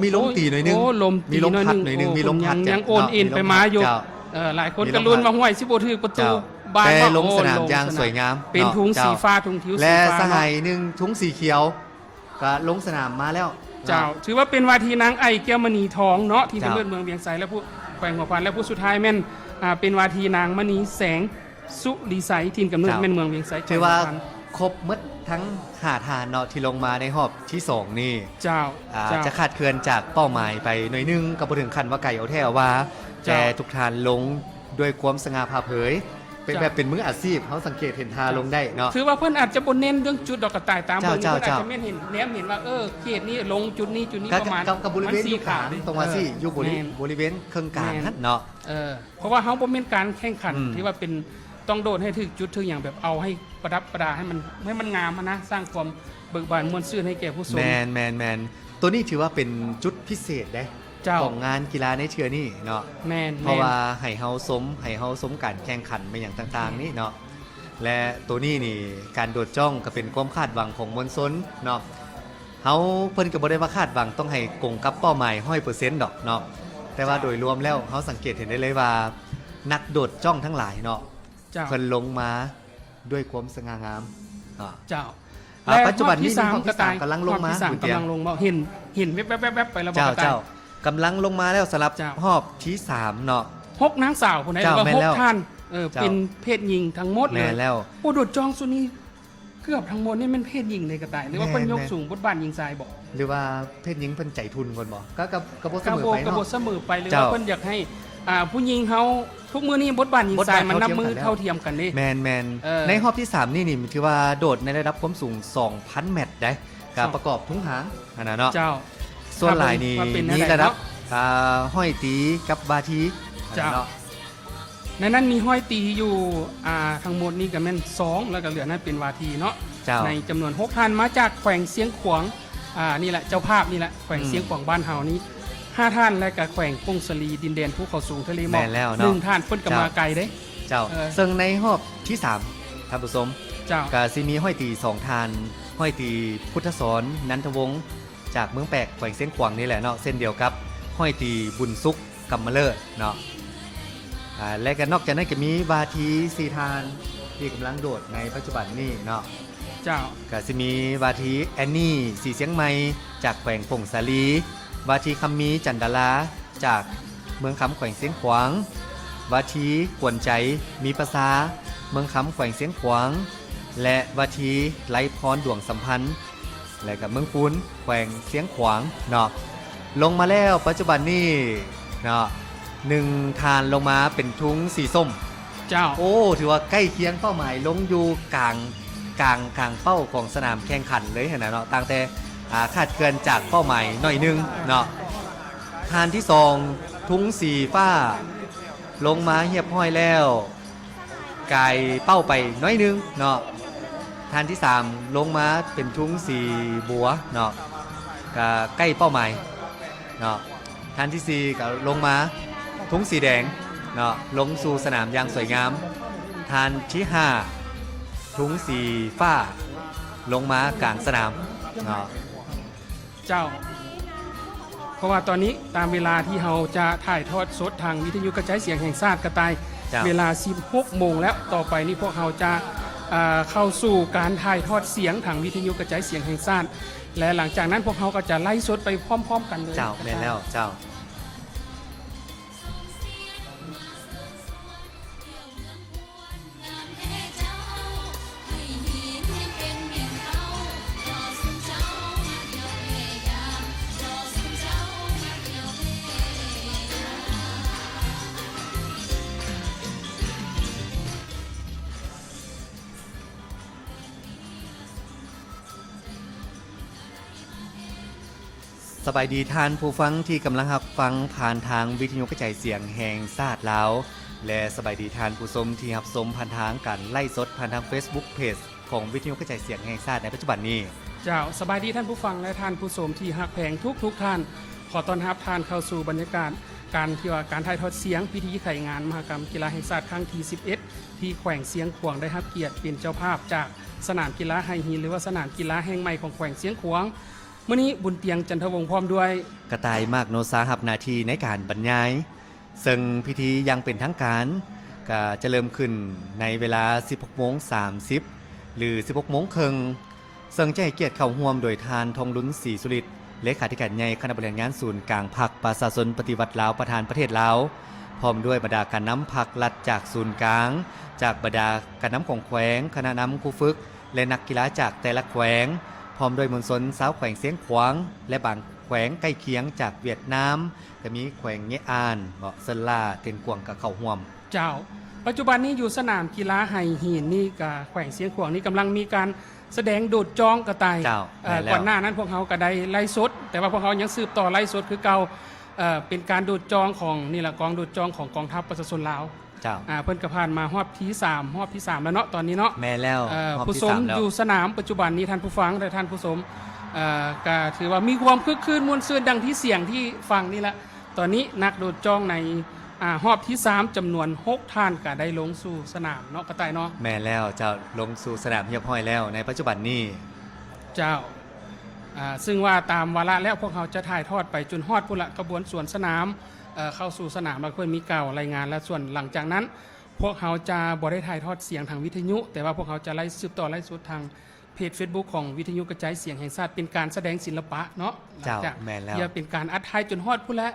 ມີລົມຕີໜ້ອຍໜຶ່ງ ໂອ້ ລົມຕີ ມີລົມພັດໜ້ອຍໜຶ່ງ ໂອ້ ມີລົມພັດ ຍັງ ຍັງໂອນເອນໄປມາຢູ່ ເຈົ້າ ເອີ ຫຼາຍຄົນກໍລຸ້ນວ່າ ຫ້ວຍ ຊິບໍ່ຖືກປະຕູ ເອີ ບ້ານ ແຕ່ລົງສະໜາມຢ່າງສວຍງາມ ເປັນທຸງສີຟ້າ ເນາະ ເຈົ້າ ທຸງທິວສີຟ້າ ແລະ ສະຫາຍໜຶ່ງ ເນາະ ທຸງສີຂຽວ ກໍລົງສະໜາມມາແລ້ວ ເຈົ້າ ເນາະ ຖືວ່າເປັນວາທີນາງໄອ ແກ້ວມະນີທອງເນາະ ທີ່ ເຈົ້າ ກຳເນີດເມືອງວຽງໄຊ ແລະ ຜູ້ແຂວງຫົວພັນ ແລະ ຜູ້ສຸດທ້າຍແມ່ນ ອ່າ ເປັນວາທີນາງມະນີແສງ ສຸລິໄຊ ຖິ່ນກຳເນີດ ເຈົ້າ ແມ່ນເມືອງວຽງໄຊ ຖືວ່າ ແຂວງຫົວພັນ ຄົບໝົດທັງຫ້າທ່ານເນາະ ທີ່ລົງມາໃນຮອບທີສອງນີ້ ເຈົ້າ ອ່າ ເຈົ້າ ຈະຂາດເຄື່ອນຈາກເປົ້າໝາຍໄປໜ້ອຍໜຶ່ງ ກໍບໍ່ເຖິງຂັ້ນວ່າໄກເອົາແທ້ເອົາວ່າ ເຈົ້າ ແຕ່ທຸກທ່ານລົງດ້ວຍຄວາມສະຫງ່າຜ່າເຜີຍ ເປັນ ເຈົ້າ ແບບເປັນມືອາຊີບ ເຮົາສັງເກດເຫັນທ່າລົງໄດ້ເນາະ ຖືວ່າເພິ່ນອາດຈະບໍ່ເນັ້ນເລື່ອງຈຸດດອກກະຕ່າຍ ຕາມເບິ່ງ ເຈົ້າ ເພິ່ນອາດຈະແມ່ນເຫັນ ແນມເຫັນວ່າ ເອີ ເຂດນີ້ລົງຈຸດນີ້ ຈຸດນີ້ ກໍ ປະມານ ກໍ ກໍບໍລິເວນຢູ່ກາງ ມັນສີຂາວເດ້ ຕົງວ່າຊີ້ ເອີ ຢູ່ບໍລິ ເອີ ບໍລິເວນເຄິ່ງກາງ ແມ່ນ ຫັ້ນເນາະ ເອີ ເພາະວ່າເຮົາບໍ່ແມ່ນການແຂ່ງຂັນ ອືມ ທີ່ວ່າເປັນ ຕ້ອງໂດດໃຫ້ຖືກຈຸດຖືກຫຍັງ ແບບເອົາໃຫ້ປະດັບປະດາ ໃຫ້ມັນ ໃຫ້ມັນງາມຫັ້ນນະ ສ້າງຄວາມເບີກບານມ່ວນຊື່ນໃຫ້ແກ່ຜູ້ຊົມ ແມ່ນໆໆ ໂຕນີ້ຖືວ່າເປັນຈຸດພິເສດເດ້ ເຈົ້າ ຂອງງານກິລາໃນເທື່ອນີ້ເນາະ ແມ່ນໆ ເພາະວ່າໃຫ້ເຮົາຊົມ ໃຫ້ເຮົາຊົມການແຂ່ງຂັນແມ່ນຫຍັງຕ່າງໆນີ້ເນາະ ແລະ ໂຕນີ້ນີ້ ການໂດດຈ້ອງກໍເປັນຄວາມຄາດຫວັງຂອງມວນຊົນເນາະ ເຮົາ ເພິ່ນກໍບໍ່ໄດ້ວ່າຄາດຫວັງຕ້ອງໃຫ້ກົງກັບເປົ້າໝາຍຮ້ອຍເປີເຊັນດອກເນາະ ແຕ່ວ່າ ເຈົ້າ ໂດຍລວມແລ້ວ ເຮົາສັງເກດເຫັນໄດ້ເລີຍວ່າ ນັກໂດດຈ້ອງທັງຫຼາຍເນາະ ເຈົ້າ ເພິ່ນລົງມາດ້ວຍຄວາມສະຫງ່າງາມ ເຈົ້າ ອ່າ ແລະ ປັດຈຸບັນນີ້ ຮອບທີສາມ ຮອບທີສາມ ກໍຕາຍ ກຳລັງລົງມາ ຮອບທີສາມ ເຫັນ ກຳລັງລົງມາ ເຫັນ ເຫັນແວບໆໆໆ ໄປແລ້ວ ເຈົ້າ ບໍ່ກະຕ່າຍ ເຈົ້າ ກຳລັງລົງມາແລ້ວ ສຳລັບ ເຈົ້າ ຮອບທີສາມເນາະ ຫົກນາງສາວພຸ້ນໃດ ເຈົ້າ ຫຼືວ່າ ແມ່ນແລ້ວ ຫົກທ່ານ ເອີ ເຈົ້າ ເປັນເພດຍິງທັງໝົດເລີຍ ແມ່ນແລ້ວ ໂອ້ ໂດດຈ້ອງຊຸດນີ້ ເກືອບທັງໝົດນີ້ແມ່ນເພດຍິງເດ້ກະຕ່າຍ ຫຼືວ່າ ແມ່ນ ເພິ່ນຍົກ ແມ່ນ ສູງບົດບາດຍິງຊາຍບໍ? ຫຼືວ່າເພດຍິງເພິ່ນໃຈທຸ່ນກ່ອນບໍ? ກໍ ກໍ ກໍບໍ່ສະເໝີໄປເນາະ ກໍບໍ່ສະເໝີໄປ ຫຼືວ່າ ເຈົ້າ ເພິ່ນຢາກໃຫ້ ອ່າ ຜູ້ຍິງເຮົາ ທຸກມື້ນີ້ບົດບາດຍິງຊາຍມັນນັບມື້ເທົ່າທຽມກັນເດ້ ແມ່ນໆ ເອີ ໃນຮອບທີສາມນີ້ນີ້ ຖືວ່າໂດດໃນລະດັບຄວາມສູງສອງພັນແມັດໄດ໋ ກະປະກອບທຸງຫາງຫັ້ນນະເນາະ ເຈົ້າ ສ່ວນຫຼາຍນີ້ ມີລະດັບ ອ່າ ຮ້ອຍຕີກັບວາທີ ເຈົ້າ ເນາະ ໃນນັ້ນມີຮ້ອຍຕີຢູ່ ອ່າ ທັງໝົດນີ້ກໍແມ່ນສອງ ແລ້ວກໍເຫຼືອນັ້ນເປັນວາທີເນາະ ເຈົ້າ ໃນຈຳນວນຫົກທ່ານ ມາຈາກແຂວງຊຽງຂວາງ ອ່າ ນີ້ແຫຼະ ເຈົ້າພາບນີ້ແຫຼະ ແຂວງ ອືມ ຊຽງຂວາງບ້ານເຮົານີ້ຫ້າທ່ານ ແລະກໍແຂວງຜົ້ງສາລີ ດິນແດນພູເຂົາສູງທະເລໝອກ ແມ່ນແລ້ວເນາະ ໜຶ່ງທ່ານ ເພິ່ນກໍມາໄກເດ້ ເຈົ້າ ເອີ ເຊິ່ງໃນຮອບທີສາມ ທ່ານຜູ້ຊົມ ເຈົ້າ ກໍຊິມີຮ້ອຍຕີສອງທ່ານ ຮ້ອຍຕີພຸດທະສອນ ນັນທະວົງ ຈາກເມືອງແປກ ແຂວງຊຽງຂວາງນີ້ແຫຼະເນາະ ເຊັ່ນດຽວກັບຮ້ອຍຕີບຸນສຸກ ກຳມະເລີດເນາະ ອ່າ ແລະກໍນອກຈາກນັ້ນກໍມີວາທີສີ່ທ່ານທີ່ກຳລັງໂດດໃນປັດຈຸບັນນີ້ເນາະ ເຈົ້າ ກໍຊິມີວາທີແອນນີ ສີຊຽງໃໝ່ ຈາກແຂວງຜົ້ງສາລີ, ວາທີຄຳມີ ຈັນດາລາ ຈາກເມືອງຄຳ ແຂວງຊຽງຂວາງ, ວາທີກວນໃຈ ມີປະຊາ ເມືອງຄຳ ແຂວງຊຽງຂວາງ ແລະ ວາທີໄລພອນ ດວງສຳພັນ ແລະກະເມືອງຄູນ ແຂວງຊຽງຂວາງເນາະ ລົງມາແລ້ວ ປັດຈຸບັນນີ້ເນາະ ໜຶ່ງທ່ານລົງມາເປັນທຸງສີສົ້ມ ເຈົ້າ ໂອ້ ຖືວ່າໃກ້ຄຽງເປົ້າໝາຍ ລົງຢູ່ກາງ ກາງ ກາງເປົ້າຂອງສະໜາມແຂ່ງຂັນເລີຍຫັ້ນນະເນາະ ຕ່າງແຕ່ ອ່າ ຄາດເຄື່ອນຈາກເປົ້າໝາຍໜ້ອຍໜຶ່ງເນາະ ທ່ານທີສອງ ທຸງສີຟ້າ ລົງມາຮຽບຮ້ອຍແລ້ວ ກາຍເປົ້າໄປໜ້ອຍໜຶ່ງເນາະ ທ່ານທີສາມລົງມາເປັນທຸງສີບົວເນາະ ກະໃກ້ເປົ້າໝາຍເນາະ ທ່ານທີສີ່ກະລົງມາທຸງສີແດງເນາະ ລົງສູ່ສະໜາມຢ່າງສວຍງາມ ທ່ານທີຫ້າທຸງສີຟ້າ ລົງມາກາງສະໜາມເນາະ. ເຈົ້າ ເພາະວ່າຕອນນີ້ຕາມເວລາທີ່ເຮົາຈະຖ່າຍທອດສົດທາງວິທະຍຸກະຈາຍສຽງແຫ່ງຊາດກະຕ່າຍ ເຈົ້າ ເວລາສິບຫົກໂມງແລ້ວ ຕໍ່ໄປນີ້ພວກເຮົາຈະ ເອີ ເຂົ້າສູ່ການຖ່າຍທອດສຽງທາງວິທະຍຸກະຈາຍສຽງແຫ່ງຊາດ ແລະ ຫຼັງຈາກນັ້ນພວກເຮົາກໍຈະໄລສົດໄປພ້ອມໆກັນເລີຍ ເຈົ້າ ແມ່ນແລ້ວ ເຈົ້າ. ສະບາຍດີທ່ານຜູ້ຟັງທີ່ກຳລັງຮັບຟັງຜ່ານທາງວິທະຍຸກະຈາຍສຽງແຫ່ງຊາດລາວ ແລະ ສະບາຍດີທ່ານຜູ້ຊົມທີ່ຮັບຊົມຜ່ານທາງການໄລສົດຜ່ານທາງເຟສບຸກເພຈຂອງວິທະຍຸກະຈາຍສຽງແຫ່ງຊາດໃນປັດຈຸບັນນີ້. ເຈົ້າ ສະບາຍດີທ່ານຜູ້ຟັງ ແລະ ທ່ານຜູ້ຊົມທີ່ຮັກແພງທຸກໆທ່ານ. ຂໍຕ້ອນຮັບທ່ານເຂົ້າສູ່ບັນຍາກາດການທີ່ວ່າການຖ່າຍທອດສຽງພິທີໄຂງານມະຫະກຳກິລາແຫ່ງຊາດຄັ້ງທີສິບເອັດ ທີ່ແຂວງຊຽງຂວາງໄດ້ຮັບກຽດເປັນເຈົ້າພາບຈາກສະໜາມກິລາໄຫຫີນ ຫຼືວ່າສະໜາມກິລາແຫ່ງໃໝ່ຂອງແຂວງຊຽງຂວາງ. ມື້ນີ້ ບຸນຕຽງ ຈັນທະວົງ ພ້ອມດ້ວຍ ກະຕ່າຍ ມາກໂນຊາ ຮັບໜ້າທີ່ໃນການບັນຍາຍ, ເຊິ່ງພິທີຢ່າງເປັນທາງການກະຈະເລີ່ມຂຶ້ນໃນເວລາ ສິບຫົກໂມງສາມສິບ ຫຼື ສິບຫົກໂມງເຄິ່ງ, ເຊິ່ງຈະໃຫ້ກຽດເຂົ້າຮ່ວມໂດຍທ່ານ ທອງລຸນ ສີສຸລິດ ເລຂາທິການໃຫຍ່ຄະນະບໍລິຫານງານສູນກາງພັກປະຊາຊົນປະຕິວັດລາວ ປະທານປະເທດລາວ, ພ້ອມດ້ວຍບັນດາການນຳພັກລັດຈາກສູນກາງ, ຈາກບັນດາການນຳຂອງແຂວງ, ຄະນະນຳ, ຄູຝຶກ ແລະ ນັກກິລາຈາກແຕ່ລະແຂວງ, ພ້ອມດ້ວຍມວນຊົນຊາວແຂວງຊຽງຂວາງ ແລະ ບາງແຂວງໃກ້ຄຽງຈາກຫວຽດນາມ, ກະມີແຂວງເງະອານເນາະ, ເຊີນລາ, ເຕັນກວາງກະເຂົ້າຮ່ວມ. ເຈົ້າ, ປັດຈຸບັນນີ້ຢູ່ສະໜາມກິລາໄຫຫີນນີ້ກະ ແຂວງຊຽງຂວາງນີ້ກຳລັງມີການສະແດງໂດດຈ້ອງກະຕ່າຍ. ເຈົ້າ, ເອີ ແມ່ນແລ້ວ. ກ່ອນໜ້ານັ້ນພວກເຮົາກະໄດ້ໄລຟ໌ສົດ, ແຕ່ວ່າພວກເຮົາຍັງສືບຕໍ່ໄລຟ໌ສົດຄືເກົ່າ. ເອີ ເປັນການໂດດຈ້ອງຂອງ ນີ້ລະ ກອງໂດດຈ້ອງຂອງກອງທັບປະຊາຊົນລາວ. ເຈົ້າ. ອ່າ ເພິ່ນກະຜ່ານມາຮອບທີສາມ, ຮອບທີສາມແລ້ວເນາະ ຕອນນີ້ເນາະ. ແມ່ນແລ້ວ, ເອີ ຮອບທີສາມແລ້ວ. ຜູ້ຊົມຢູ່ສະໜາມປັດຈຸບັນນີ້ ທ່ານຜູ້ຟັງ ແລະ ທ່ານຜູ້ຊົມ, ເອີ ກະຖືວ່າມີຄວາມຄຶກຄື້ນມ່ວນຊື່ນ ດັ່ງທີ່ສຽງທີ່ຟັງນີ້ລະ. ຕອນນີ້ນັກໂດດຈ້ອງໃນ ອ່າ ຮອບທີສາມ ຈຳນວນຫົກທ່ານກະໄດ້ລົງສູ່ສະໜາມເນາະ ກະຕ່າຍເນາະ. ແມ່ນແລ້ວເຈົ້າ, ລົງສູ່ສະໜາມຮຽບຮ້ອຍແລ້ວໃນປັດຈຸບັນນີ້. ເຈົ້າ. ອ່າ ເຊິ່ງວ່າຕາມວາລະແລ້ວ ພວກເຮົາຈະຖ່າຍທອດໄປຈົນຮອດພຸ້ນລະ ຂະບວນສວນສະໜາມ, ເອີ ເຂົ້າສູ່ສະໜາມ ແລ້ວເພິ່ນມີກ່າວລາຍງານ ແລະ ສ່ວນຫຼັງຈາກນັ້ນ ພວກເຮົາຈະບໍ່ໄດ້ຖ່າຍທອດສຽງທາງວິທະຍຸ, ແຕ່ວ່າພວກເຮົາຈະໄລຟ໌ສົດຕໍ່ໄລຟ໌ສົດທາງເພຈເຟສບຸກຂອງວິທະຍຸກະຈາຍສຽງແຫ່ງຊາດ ເປັນການສະແດງສິລະປະເນາະ. ເຈົ້າ, ຫຼັງຈາກ ແມ່ນແລ້ວ. ເພື່ອເປັນການອັດໄທຈົນຮອດພຸ້ນແຫຼະ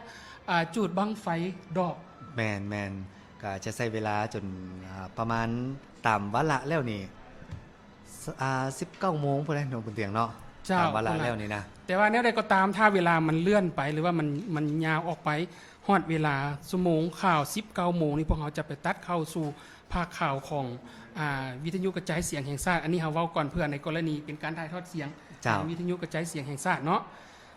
ອ່າ ຈູດບັ້ງໄຟດອກ. ແມ່ນ, ແມ່ນ. ກະຈະໃຊ້ເວລາຈົນ ອ່າ ປະມານຕາມວາລະແລ້ວນີ້ ສ- ອ່າ ສິບເກົ້າໂມງພຸ້ນແຫຼະເນາະ ບຸນຕຽງເນາະ. ເຈົ້າ, ຕາມວາລະແລ້ວນີ້ນະ. ແຕ່ວ່າແນວໃດກໍຕາມ ຖ້າເວລາມັນເລື່ອນໄປ ຫຼືວ່າມັນ ມັນຍາວອອກໄປ ຮອດເວລາຊົ່ວໂມງຂ່າວ ສິບເກົ້າໂມງນີ້ ພວກເຮົາຈະໄປຕັດເຂົ້າສູ່ພາກຂ່າວຂອງ ອ່າ ວິທະຍຸກະຈາຍສຽງແຫ່ງຊາດ. ອັນນີ້ເຮົາເວົ້າກ່ອນ ເພື່ອໃນກໍລະນີເປັນການຖ່າຍທອດສຽງ ເຈົ້າ. ໃນວິທະຍຸກະຈາຍສຽງແຫ່ງຊາດເນາະ.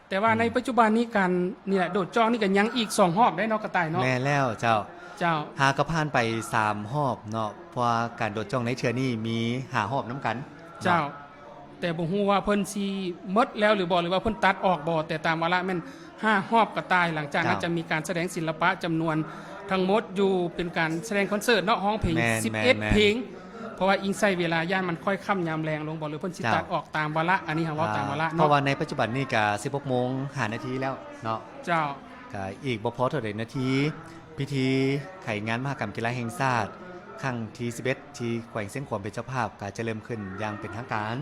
ແຕ່ວ່າ ອືມ ໃນປັດຈຸບັນນີ້ ການ ນີ້ແຫຼະ ໂດດຈ້ອງນີ້ກະຍັງອີກສອງຮອບໄດ໋ເນາະ ກະຕ່າຍເນາະ. ແມ່ນແລ້ວເຈົ້າ. ເຈົ້າ. ຫາກະຜ່ານໄປສາມຮອບເນາະ, ເພາະວ່າການໂດດຈ້ອງໃນເທື່ອນີ້ມີຫ້າຮອບນຳກັນເນາະ. ເຈົ້າ. ແຕ່ບໍ່ຮູ້ວ່າເພິ່ນຊິໝົດແລ້ວຫຼືບໍ່ ຫຼືວ່າເພິ່ນຕັດອອກບໍ່, ແຕ່ຕາມວາລະແມ່ນຫ້າຮອບກະຕ່າຍ. ຫຼັງຈາກນັ້ນ ເຈົ້າ ຈະມີການສະແດງສິລະປະຈຳນວນທັງໝົດຢູ່ ເປັນການສະແດງຄອນເສີດເນາະ, ຮ້ອງເພງ ແມ່ນ ສິບເອັດ ແມ່ນ ເພງ. ເພາະວ່າອີງໃສ່ເວລາ ຢ້ານມັນຄ່ອຍຄ່ຳຍາມແລງລົງບໍ່ ຫຼືເພິ່ນຊິ ເຈົ້າ ຕັດອອກຕາມວາລະ. ອັນນີ້ເຮົາເວົ້າຕາມວາລະ ອ່າ ເນາະ. ເພາະວ່າໃນປັດຈຸບັນນີ້ກະ ສິບຫົກໂມງຫ້ານາທີແລ້ວເນາະ. ເຈົ້າ. ກະອີກບໍ່ພໍເທົ່າໃດນາທີ ພິທີໄຂງານມະຫະກຳກິລາແຫ່ງຊາດຄັ້ງທີ ສິບເອັດ ທີ່ແຂວງຊຽງຂວາງເປັນເຈົ້າພາບ ກະຈະເລີ່ມຂຶ້ນຢ່າງເປັນທາງການ.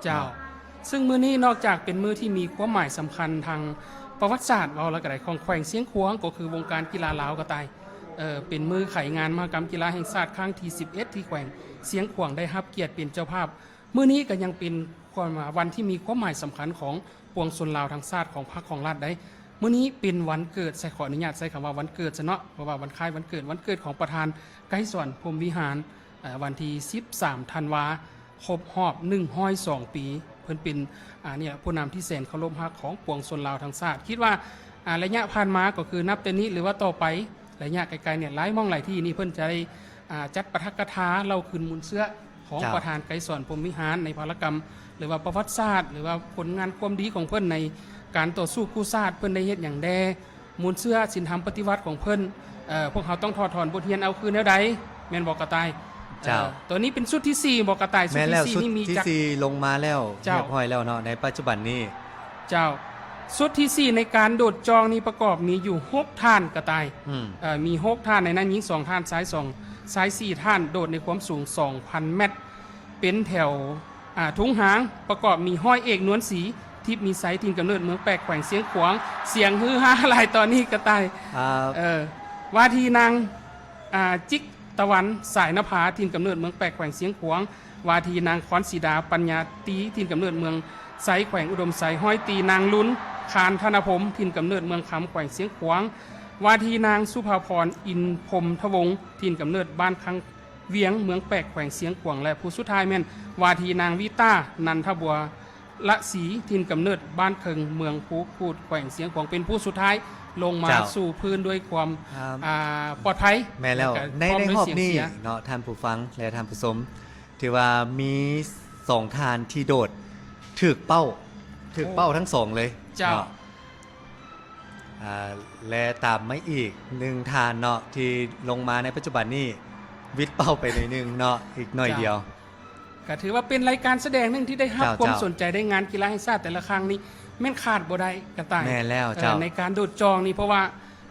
ເຈົ້າ. ເນາະ. ຊຶ່ງມື້ນີ້ນອກຈາກເປັນມື້ທີ່ມີຄວາມໝາຍສຳຄັນທາງປະຫວັດສາດ ເວົ້າແລ້ວກະໄດ້ ຂອງແຂວງຊຽງຂວາງ ກໍຄືວົງການກິລາລາວກະຕ່າຍ ເອີ ເປັນມື້ໄຂງານມະຫະກຳກິລາແຫ່ງຊາດຄັ້ງທີ ສິບເອັດ ທີ່ແຂວງຊຽງຂວາງໄດ້ຮັບກຽດເປັນເຈົ້າພາບ. ມື້ນີ້ກະຍັງເປັນຄວາມ ວັນທີ່ມີຄວາມໝາຍສຳຄັນຂອງປວງຊົນລາວທັງຊາດ ຂອງພັກຂອງລັດໄດ໋. ມື້ນີ້ເປັນວັນເກີດ ໃຊ້ ຂໍອະນຸຍາດໃຊ້ຄຳວ່າວັນເກີດຊະເນາະ ເພາະວ່າວັນຄ້າຍວັນເກີດ ວັນເກີດຂອງປະທານໄກສອນ ພົມວິຫານ. ເອີ ວັນທີ ສິບສາມ ທັນວາ ຄົບຮອບ ໜຶ່ງຮ້ອຍສອງປີ ເພິ່ນເປັນ ອ່າ ນີ້ລະ ຜູ້ນຳທີ່ແສນເຄົາລົບຮັກຂອງປວງຊົນລາວທັງຊາດ. ຄິດວ່າ ອ່າ ໄລຍະຜ່ານມາ ກໍຄືນັບແຕ່ນີ້ ຫຼືວ່າຕໍ່ໄປ ໄລຍະໄກໆນີ້ ຫຼາຍໝ່ອງຫຼາຍທີ່ນີ້ ເພິ່ນຈະໄດ້ ອ່າ ຈັດປາຖະກະຖາເລົ່າຄືນມູນເຊື້ອຂອງ ເຈົ້າ ປະທານໄກສອນ ພົມວິຫານ ໃນວາລະກຳ ຫຼືວ່າປະຫວັດສາດ ຫຼືວ່າຜົນງານຄວາມດີຂອງເພິ່ນໃນການຕໍ່ສູ້ກູ້ຊາດ ເພິ່ນໄດ້ເຮັດຫຍັງແດ່ ມູນເຊື້ອສິນທຳປະຕິວັດຂອງເພິ່ນ ເອີ ພວກເຮົາຕ້ອງຖອດຖອນບົດຮຽນເອົາຄືນແນວໃດ ແມ່ນບໍ່ກະຕ່າຍ? ເຈົ້າ. ເອີ ໂຕນີ້ເປັນຊຸດທີສີ່ບໍ່ກະຕ່າຍ? ຊຸດທີສີ່ນີ້ມີຈັກ ແມ່ນແລ້ວ ຊຸດທີສີ່ລົງມາແລ້ວ ເຈົ້າ ຮຽບຮ້ອຍແລ້ວເນາະ ໃນປັດຈຸບັນນີ້. ເຈົ້າ. ຊຸດທີສີ່ໃນການໂດດຈ້ອງນີ້ປະກອບມີຢູ່ຫົກທ່ານກະຕ່າຍ. ອືມ. ເອີ ມີຫົກທ່ານ ໃນນັ້ນຍິງສອງທ່ານ ຊາຍສອງ ຊາຍສີ່ທ່ານ ໂດດໃນຄວາມສູງສອງພັນແມັດ ເປັນແຖວ ອ່າ ທຸງຫາງ ປະກອບມີຮ້ອຍເອກ ນວນສີ ທິບມີໄຊ ຖິ່ນກຳເນີດເມືອງແປກ ແຂວງຊຽງຂວາງ. ສຽງຮືຮາຫຼາຍຕອນນີ້ກະຕ່າຍ. ອ່າ ເອີ ວ່າທີ່ນາງ ອ່າ ຈິກຕະວັນ ສາຍນະພາ ຖິ່ນກຳເນີດເມືອງແປກ ແຂວງຊຽງຂວາງ, ວ່າທີ່ນາງຄອນສີດາ ປັນຍາຕີ ຖິ່ນກຳເນີດເມືອງໄຊ ແຂວງອຸດົມໄຊ, ຮ້ອຍຕີນາງລຸນ ຄານທະນະພົມ ຖິ່ນກຳເນີດເມືອງຄຳ ແຂວງຊຽງຂວາງ, ວ່າທີ່ນາງສຸພາພອນ ອິນພົມທະວົງ ຖິ່ນກຳເນີດບ້ານຄັງ ວຽງ ເມືອງແປກ ແຂວງຊຽງຂວາງ ແລະ ຜູ້ສຸດທ້າຍແມ່ນວ່າທີ່ນາງວິຕາ ນັນທະບົວລະສີ ຖິ່ນກຳເນີດບ້ານເຄິ່ງ ເມືອງພູຂູດ ແຂວງຊຽງຂວາງ ເປັນຜູ້ສຸດທ້າຍລົງມາ ເຈົ້າ ສູ່ພື້ນດ້ວຍຄວາມ ອ່າ ອ່າ ປອດໄພ. ແມ່ນແລ້ວ ແລະກະ ໃນ ໃນຮອບນີ້ເນາະ ທ່ານຜູ້ຟັງ ແລະ ທ່ານຜູ້ຊົມ ຖືວ່າມີສອງທ່ານທີ່ໂດດຖືກເປົ້າ ຖືກເປົ້າທັງສອງເລີຍ ເຈົ້າ ເນາະ. ອ່າ ແລະ ຕາມມາອີກໜຶ່ງທ່ານເນາະ ທີ່ລົງມາໃນປັດຈຸບັນນີ້ ຫວິດເປົ້າໄປໜ້ອຍໜຶ່ງເນາະ ອີກໜ້ອຍດຽວ. ເຈົ້າ. ກະຖືວ່າເປັນລາຍການສະແດງໜຶ່ງທີ່ໄດ້ຮັບ ເຈົ້າ ຄວາມ ເຈົ້າ ສົນໃຈໃນງານກິລາແຫ່ງຊາດແຕ່ລະຄັ້ງນີ້. ແມ່ນຂາດບໍ່ໄດ້ ກະຕ່າຍ. ແມ່ນແລ້ວ ເອີ ເຈົ້າ ໃນການໂດດຈອງນີ້ ເພາະວ່າ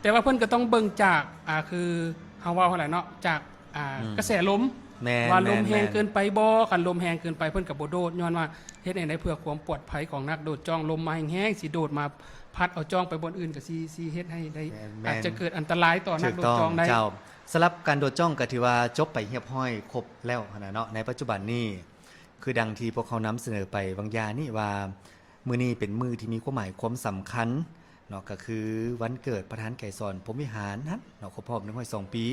ແຕ່ວ່າເພິ່ນກໍຕ້ອງເບິ່ງຈາກ ອ່າ ຄືເຮົາເວົ້າຫັ້ນແຫຼະເນາະ ຈາກ ອ່າ ອືມ ກະແສລົມ ແມ່ນ ວ່າລົມແຮງເກີນໄປບໍ່. ແມ່ນ ຄັນລົມແຮງເກີນໄປ ເພິ່ນກໍບໍ່ໂດດ ຍ້ອນວ່າເຮັດແນວໃດເພື່ອຄວາມປອດໄພຂອງນັກໂດດຈ້ອງ. ລົມມາແຮງໆ ຊິໂດດມາພັດເອົາຈ້ອງໄປບ່ອນອື່ນ ກໍຊິ ຊິເຮັດໃຫ້ໄດ້ ອາດຈະເກີດອັນຕະລາຍຕໍ່ນັກໂດດຈ້ອງໄດ້. ເຈົ້າ ສຳລັບການໂດດຈ້ອງກໍຖືວ່າຈົບໄປຮຽບຮ້ອຍຄົບແລ້ວຫັ້ນນະເນາະ. ໃນປັດຈຸບັນນີ້ ຄືດັ່ງທີ່ພວກເຮົານຳສະເໜີໄປຫວ່າງຢ່ານີ້ວ່າ ມື້ນີ້ເປັນມື້ທີ່ມີຄວາມໝາຍຄວາມສຳຄັນເນາະ ກໍຄືວັນເກີດປະທານໄກສອນ ພົມວິຫານຫັ້ນເນາະ ຄົບຮອບໜຶ່ງຮ້ອຍສອງປີ.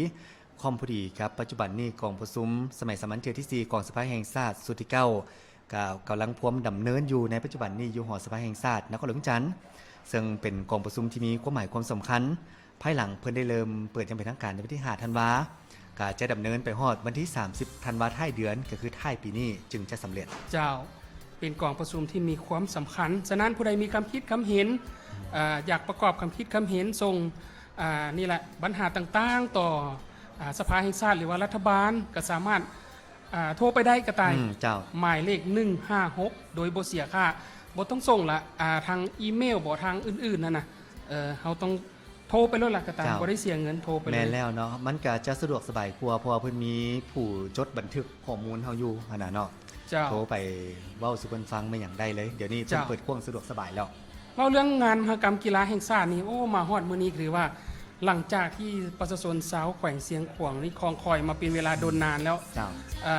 ພ້ອມພໍດີກັບປັດຈຸບັນນີ້ ກອງປະຊຸມສະໄໝສາມັນເທື່ອທີສີ່ ຂອງສະພາແຫ່ງຊາດຊຸດທີເກົ້າ ກໍກຳລັງພວມດຳເນີນຢູ່ໃນປັດຈຸບັນນີ້ ຢູ່ຫໍສະພາແຫ່ງຊາດນະຄອນຫຼວງວຽງຈັນ ເຊິ່ງເປັນກອງປະຊຸມທີ່ມີຄວາມໝາຍຄວາມສຳຄັນ. ພາຍຫຼັງເພິ່ນໄດ້ເລີ່ມເປີດຢ່າງເປັນທາງການໃນວັນທີຫ້າທັນວາ ກໍຈະດຳເນີນໄປຮອດວັນທີສາມສິບທັນວາ ທ້າຍເດືອນ ກໍຄືທ້າຍປີນີ້ຈຶ່ງຈະສຳເລັດ. ເຈົ້າ ເປັນກອງປະຊຸມທີ່ມີຄວາມສຳຄັນ. ສະນັ້ນ ຜູ້ໃດມີຄຳຄິດຄຳເຫັນ ເອີ ຢາກປະກອບຄຳຄິດຄຳເຫັນ ສົ່ງ ອ່າ ນີ້ແຫຼະ ບັນຫາຕ່າງໆ ຕໍ່ ອ່າ ສະພາແຫ່ງຊາດ ຫຼືວ່າລັດຖະບານ ກໍສາມາດ ອ່າ ໂທໄປໄດ້ ກະຕ່າຍ. ອືມ ເຈົ້າ ໝາຍເລກໜຶ່ງຫ້າຫົກ ໂດຍບໍ່ເສຍຄ່າ. ບໍ່ຕ້ອງສົ່ງລະ ອ່າ ທາງອີເມວບໍ ທາງອື່ນໆ ຫັ້ນນະ. ເອີ ເຮົາຕ້ອງໂທໄປໂລດລະ ກະຕ່າຍ. ເຈົ້າ ບໍ່ໄດ້ເສຍເງິນ ໂທໄປເລີຍ. ແມ່ນແລ້ວເນາະ ມັນກະຈະສະດວກສະບາຍກວ່າ ເພາະວ່າເພິ່ນມີຜູ້ຈົດບັນທຶກຂໍ້ມູນເຮົາຢູ່ຫັ້ນນະເນາະ. ເຈົ້າ ໂທໄປເວົ້າສູ່ເພິ່ນຟັງແມ່ນຫຍັງໄດ້ເລີຍ. ດຽວນີ້ເພິ່ນ ເຈົ້າ ເປີດກວ້າງສະດວກສະບາຍແລ້ວ. ເວົ້າເລື່ອງງານມະຫະກຳກິລາແຫ່ງຊາດນີ້ ໂອ້ ມາຮອດມື້ນີ້ ຖືວ່າຫຼັງຈາກທີ່ປະຊາຊົນຊາວແຂວງຊຽງຂວາງນີ້ຄອງຄອຍມາເປັນເວລາດົນນານແລ້ວ. ເຈົ້າ ເອີ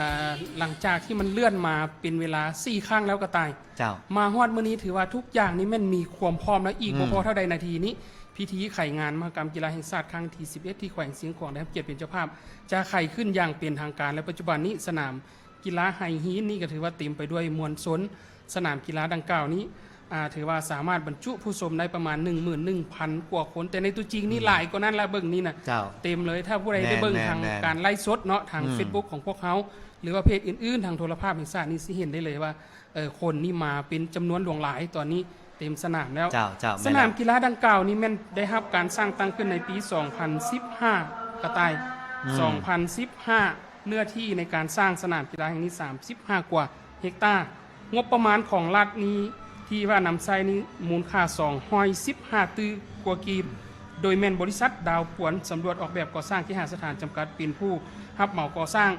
ຫຼັງຈາກທີ່ມັນເລື່ອນມາເປັນເວລາສີ່ຄັ້ງແລ້ວ ກະຕ່າຍ. ເຈົ້າ ມາຮອດມື້ນີ້ ຖືວ່າທຸກຢ່າງນີ້ແມ່ນມີຄວາມພ້ອມແລ້ວ. ອີກ ອືມ ບໍ່ພໍເທົ່າໃດນາທີນີ້ ພິທີໄຂງານມະຫະກຳກິລາແຫ່ງຊາດຄັ້ງທີສິບເອັດ ທີ່ແຂວງຊຽງຂວາງໄດ້ຮັບກຽດເປັນເຈົ້າພາບ ຈະໄຂຂຶ້ນຢ່າງເປັນທາງການ ແລະ ປັດຈຸບັນນີ້ສະໜາມ ກິລາໄຫຫີນນີ້ກໍຖືວ່າເຕັມໄປດ້ວຍມວນຊົນ. ສະໜາມກິລາດັ່ງກ່າວນີ້ ອາ ຖືວ່າສາມາດບັນຈຸຜູ້ຊົມໄດ້ປະມານໜຶ່ງໝື່ນໜຶ່ງພັນກວ່າຄົນ, ແຕ່ໃນຕົວຈິງນີ້ ອືມ ຫຼາຍກວ່ານັ້ນລະ. ເບິ່ງນີ້ນະ ເຈົ້າ ເຕັມເລີຍ. ຖ້າຜູ້ໃດໄດ້ເບິ່ງ ແມ່ນໆ ທາງການໄລຟ໌ສົດເນາະ ທາງ ອືມ ເຟສບຸກຂອງພວກເຮົາ ຫຼືວ່າເພຈອື່ນໆ ທາງໂທລະພາບແຫ່ງຊາດນີ້ ຊິເຫັນໄດ້ເລີຍວ່າ ເອີ ຄົນນີ້ມາເປັນຈຳນວນຫຼວງຫຼາຍ ຕອນນີ້ເຕັມສະໜາມແລ້ວ. ເຈົ້າ ເຈົ້າ ສະໜາມກິລາດັ່ງກ່າວນີ້ແມ່ນໄດ້ຮັບການສ້າງຕັ້ງຂຶ້ນໃນປີສອງພັນສິບຫ້າ ກະຕ່າຍ. ອືມ ສອງພັນສິບຫ້າ ເນື້ອທີ່ໃນການສ້າງສະໜາມກິລາແຫ່ງນີ້ສາມສິບຫ້າກວ່າເຮັກຕາ. ງົບປະມານຂອງລັດນີ້ ທີ່ວ່ານຳໃຊ້ນີ້ມູນຄ່າສອງຮ້ອຍສິບຫ້າຕື້ກວ່າກີບ, ໂດຍແມ່ນບໍລິສັດດາວປວນສຳຫຼວດອອກແບບກໍ່ສ້າງເຄຫະສະຖານຈຳກັດເປັນຜູ້ຮັບເໝົາກໍ່ສ້າງ.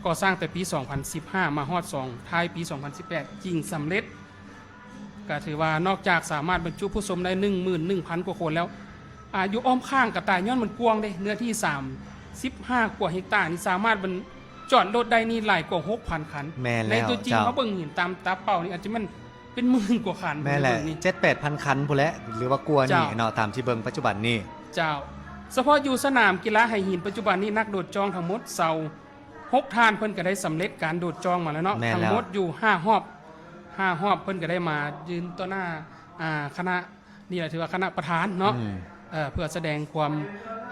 ກໍ່ສ້າງແຕ່ປີສອງພັນສິບຫ້າ ມາຮອດສອງ ທ້າຍປີສອງພັນສິບແປດຈຶ່ງສຳເລັດ. ກະຖືວ່ານອກຈາກສາມາດບັນຈຸຜູ້ຊົມໄດ້ໜຶ່ງໝື່ນໜຶ່ງພັນກວ່າຄົນແລ້ວ ອາ ຢູ່ອ້ອມຂ້າງກະຕ່າຍ ຍ້ອນມັນກວ້າງເດ້ ເນື້ອທີ່ສາມສິບຫ້າກວ່າເຮັກຕານີ້ ສາມາດບັນ ຈອດລົດໄດ້ນີ້ຫຼາຍກວ່າຫົກພັນຄັນ. ແມ່ນແລ້ວ ໃນຕົວຈິງ ເຈົ້າ ເຮົາເບິ່ງເຫັນຕາມຕາເປົ່ານີ້ ອາດຈະແມ່ນເປັນໝື່ນກວ່າຄັນ. ແມ່ນແຫຼະ ເບິ່ງນີ້ ເຈັດແປດພັນຄັນພຸ້ນແຫຼະ ຫຼືວ່າກວ່ານີ້ ເຈົ້າ ເນາະ ຕາມທີ່ເບິ່ງປັດຈຸບັນນີ້. ເຈົ້າ ສະເພາະຢູ່ສະໜາມກິລາໄຫຫີນປັດຈຸບັນນີ້ ນັກໂດດຈ້ອງທັງໝົດຊາວຫົກທ່ານ ເພິ່ນກໍໄດ້ສຳເລັດການໂດດຈ້ອງມາແລ້ວເນາະ. ແມ່ນແລ້ວ ທັງໝົດຢູ່ຫ້າຮອບ ຫ້າຮອບ ເພິ່ນກໍໄດ້ມາຢືນຕໍ່ໜ້າ ອ່າ ຄະນະ ນີ້ແຫຼະ ຖືວ່າຄະນະປະທານເນາະ ອືມ ເອີ ເພື່ອສະແດງຄວາມ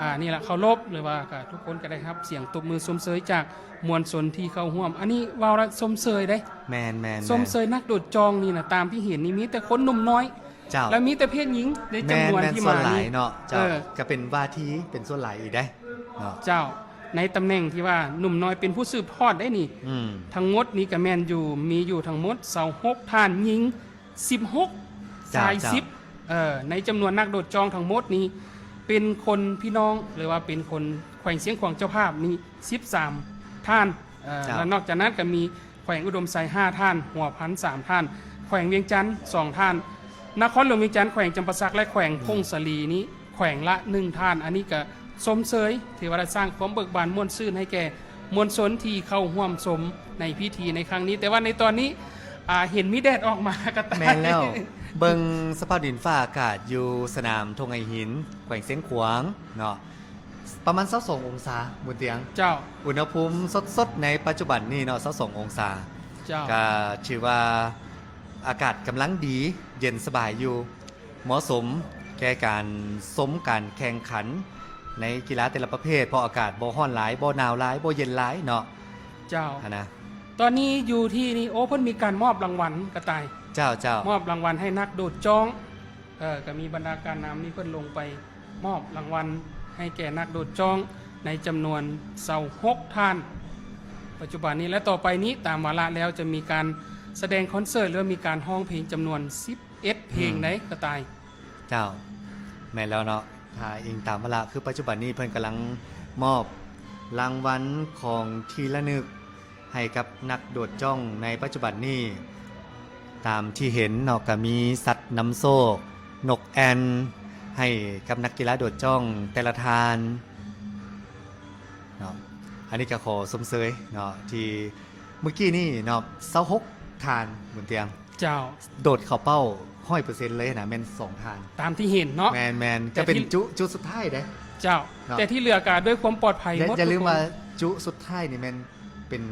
ອ່າ ນີ້ລະ ເຄົາລົບ ຫຼືວ່າກະທຸກຄົນກະໄດ້ຮັບສຽງຕົບມືຊົມເຊີຍຈາກມວນຊົນທີ່ເຂົ້າຮ່ວມ. ອັນນີ້ເວົ້າລະຊົມເຊີຍເດ້. ແມ່ນໆໆ ຊົມເຊີຍນັກໂດດຈ້ອງນີ້ນະ ຕາມທີ່ເຫັນນີ້ມີແຕ່ຄົນໜຸ່ມນ້ອຍ ເຈົ້າ ແລະ ມີແຕ່ເພດຍິງໃນຈຳນວນ ແມ່ນໆ ທີ່ມານີ້ ສ່ວນຫຼາຍເນາະ ເຈົ້າ ເອີ ກະເປັນວ່າທີ່ເປັນສ່ວນຫຼາຍອີກເດ້ເນາະ ເຈົ້າ ໃນຕຳແໜ່ງທີ່ວ່າໜຸ່ມນ້ອຍເປັນຜູ້ສືບທອດໄດ້ນີ້ ອືມ ທັງໝົດນີ້ກະແມ່ນຢູ່ ມີຢູ່ທັງໝົດຊາວຫົກທ່ານ ຍິງ ສິບຫົກ ເຈົ້າ ຊາຍ ເຈົ້າ ສິບ ເອີ ໃນຈຳນວນນັກໂດດຈ້ອງທັງໝົດນີ້ ເປັນຄົນພີ່ນ້ອງ ຫຼືວ່າເປັນຄົນແຂວງຊຽງຂວາງເຈົ້າພາບນີ້ ສິບສາມທ່ານ ເອີ ເຈົ້າ ແລະ ນອກຈາກນັ້ນກໍມີແຂວງອຸດົມໄຊຫ້າທ່ານ, ຫົວພັນສາມທ່ານ, ແຂວງວຽງຈັນສອງທ່ານ, ນະຄອນຫຼວງວຽງຈັນ, ແຂວງຈຳປາສັກ ແລະ ແຂວງ ອືມ ຜົ້ງສາລີນີ້ ແຂວງລະໜຶ່ງທ່ານ. ອັນນີ້ກໍຊົມເຊີຍ ຖືວ່າໄດ້ສ້າງຄວາມເບີກບານມ່ວນຊື່ນໃຫ້ແກ່ມວນຊົນທີ່ເຂົ້າຮ່ວມຊົມໃນພິທີໃນຄັ້ງນີ້. ແຕ່ວ່າໃນຕອນນີ້ ອ່າ ເຫັນມີແດດອອກມາກະຕາຍ. ແມ່ນແລ້ວ ເບິ່ງສະພາບດິນຟ້າອາກາດຢູ່ສະໜາມທົ່ງໄຫຫີນ ແຂວງຊຽງຂວາງເນາະ ປະມານຊາວສອງອົງສາ ບຸນຕຽງ. ເຈົ້າ ອຸນຫະພູມສົດໆໃນປັດຈຸບັນນີ້ເນາະ ຊາວສອງອົງສາ. ເຈົ້າ ກະຖືວ່າອາກາດກຳລັງດີ ເຢັນສະບາຍຢູ່. ເໝາະສົມແກ່ການຊົມການແຂ່ງຂັນໃນກິລາແຕ່ລະປະເພດ ເພາະອາກາດບໍ່ຮ້ອນຫຼາຍ ບໍ່ໜາວຫຼາຍ ບໍ່ເຢັນຫຼາຍເນາະ. ເຈົ້າ ຫັ້ນນະ ຕອນນີ້ຢູ່ທີ່ນີ້ ໂອ້ ເພິ່ນມີການມອບລາງວັນກະຕ່າຍ. ເຈົ້າໆ ມອບລາງວັນໃຫ້ນັກໂດດຈ້ອງ ເອີ ກະມີບັນດາການນຳນີ້ເພິ່ນລົງໄປມອບລາງວັນໃຫ້ແກ່ນັກໂດດຈ້ອງໃນຈຳນວນຊາວຫົກທ່ານ ປັດຈຸບັນນີ້ ແລະ ຕໍ່ໄປນີ້ຕາມວາລະແລ້ວຈະມີການສະແດງຄອນເສີດ ຫຼືວ່າມີການຮ້ອງເພງຈຳນວນສິບ ເອັດເພງ ອືມ ໃດ໋ ກະຕ່າຍ. ເຈົ້າ ແມ່ນແລ້ວເນາະ. ຖ້າອີງຕາມວາລະ ຄືປັດຈຸບັນນີ້ເພິ່ນກຳລັງມອບລາງວັນຂອງທີ່ລະນຶກໃຫ້ກັບນັກໂດດຈ້ອງໃນປັດຈຸບັນນີ້. ຕາມທີ່ເຫັນເນາະ ກະມີສັດນຳໂຊກ ນົກແອ່ນ ໃຫ້ກັບນັກກິລາໂດດຈ້ອງແຕ່ລະທ່ານເນາະ. ອັນນີ້ກະຂໍຊົມເຊີຍເນາະ ທີ່ມື້ກີ້ນີ້ເນາະ ຊາວຫົກທ່ານ ບຸນຕຽງ. ເຈົ້າ ໂດດເຂົ້າເປົ້າຮ້ອຍເປີເຊັນເລີຍນະ ແມ່ນສອງທ່ານ ຕາມທີ່ເຫັນເນາະ. ແມ່ນໆ ແຕ່ ກະເປັນ ທີ່ ຈຸ ຈຸດສຸດທ້າຍເດ້. ເຈົ້າ ເນາະ ແຕ່ທີ່ເຫຼືອກະດ້ວຍຄວາມປອດໄພ ຢ່າ ໝົດ ຢ່າລືມວ່າຈຸດສຸດທ້າຍນີ້ແມ່ນເປັນ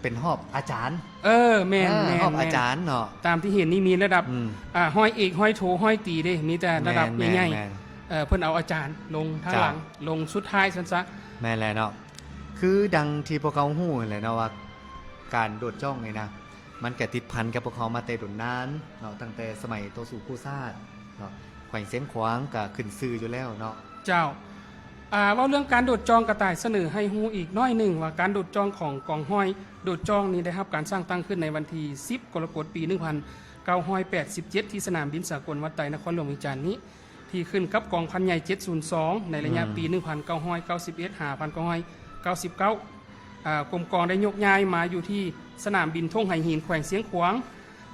ເປັນຮອບອາຈານ. ເອີ ແມ່ນ ອ່າ ແມ່ນ ຮອບອາຈານເນາະ. ຕາມທີ່ເຫັນນີ້ມີລະດັບ ອືມ ອ່າ ຮ້ອຍເອກ ຮ້ອຍໂທ ຮ້ອຍຕີເດ້ ມີແຕ່ລະດັບໃຫຍ່ໆ. ແມ່ນໆ ເອີ ເພິ່ນເອົາອາຈານລົງທາງ ເຈົ້າ ຫຼັງ ລົງສຸດທ້າຍຊັ້ນຊະ. ແມ່ນແຫຼະເນາະ. ຄືດັ່ງທີ່ພວກເຮົາຮູ້ຫັ້ນແຫຼະເນາະ ວ່າການໂດດຈ້ອງນີ້ນະ ມັນກະຕິດພັນກັບພວກເຮົາມາແຕ່ດົນນານເນາະ ຕັ້ງແຕ່ສະໄໝຕໍ່ສູ້ຄູ່ຊາດເນາະ. ແຂວງຊຽງຂວາງກະຂຶ້ນຊື່ຢູ່ແລ້ວເນາະ. ເຈົ້າ ອ່າ ເວົ້າເລື່ອງການໂດດຈ້ອງ ກະຕ່າຍສະເໜີໃຫ້ຮູ້ອີກໜ້ອຍໜຶ່ງວ່າ ການໂດດຈ້ອງຂອງກອງຮ້ອຍໂດດຈ້ອງນີ້ ໄດ້ຮັບການສ້າງຕັ້ງຂຶ້ນໃນວັນທີສິບ ກໍລະກົດ ປີໜຶ່ງພັນເກົ້າຮ້ອຍແປດສິບເຈັດ ທີ່ສະໜາມບິນສາກົນວັດໄຕ ນະຄອນຫຼວງວຽງຈັນນີ້ ທີ່ຂຶ້ນກັບກອງພັນໃຫຍ່ເຈັດສູນສອງ ໃນໄລຍະ ອືມ ປີໜຶ່ງພັນເກົ້າຮ້ອຍເກົ້າສິບເອັດ ຫາ ໜຶ່ງພັນເກົ້າຮ້ອຍເກົ້າສິບເກົ້າ. ອ່າ ກົມກອງໄດ້ຍົກຍ້າຍມາຢູ່ທີ່ສະໜາມບິນທົ່ງໄຫຫີນ ແຂວງຊຽງຂວາງ.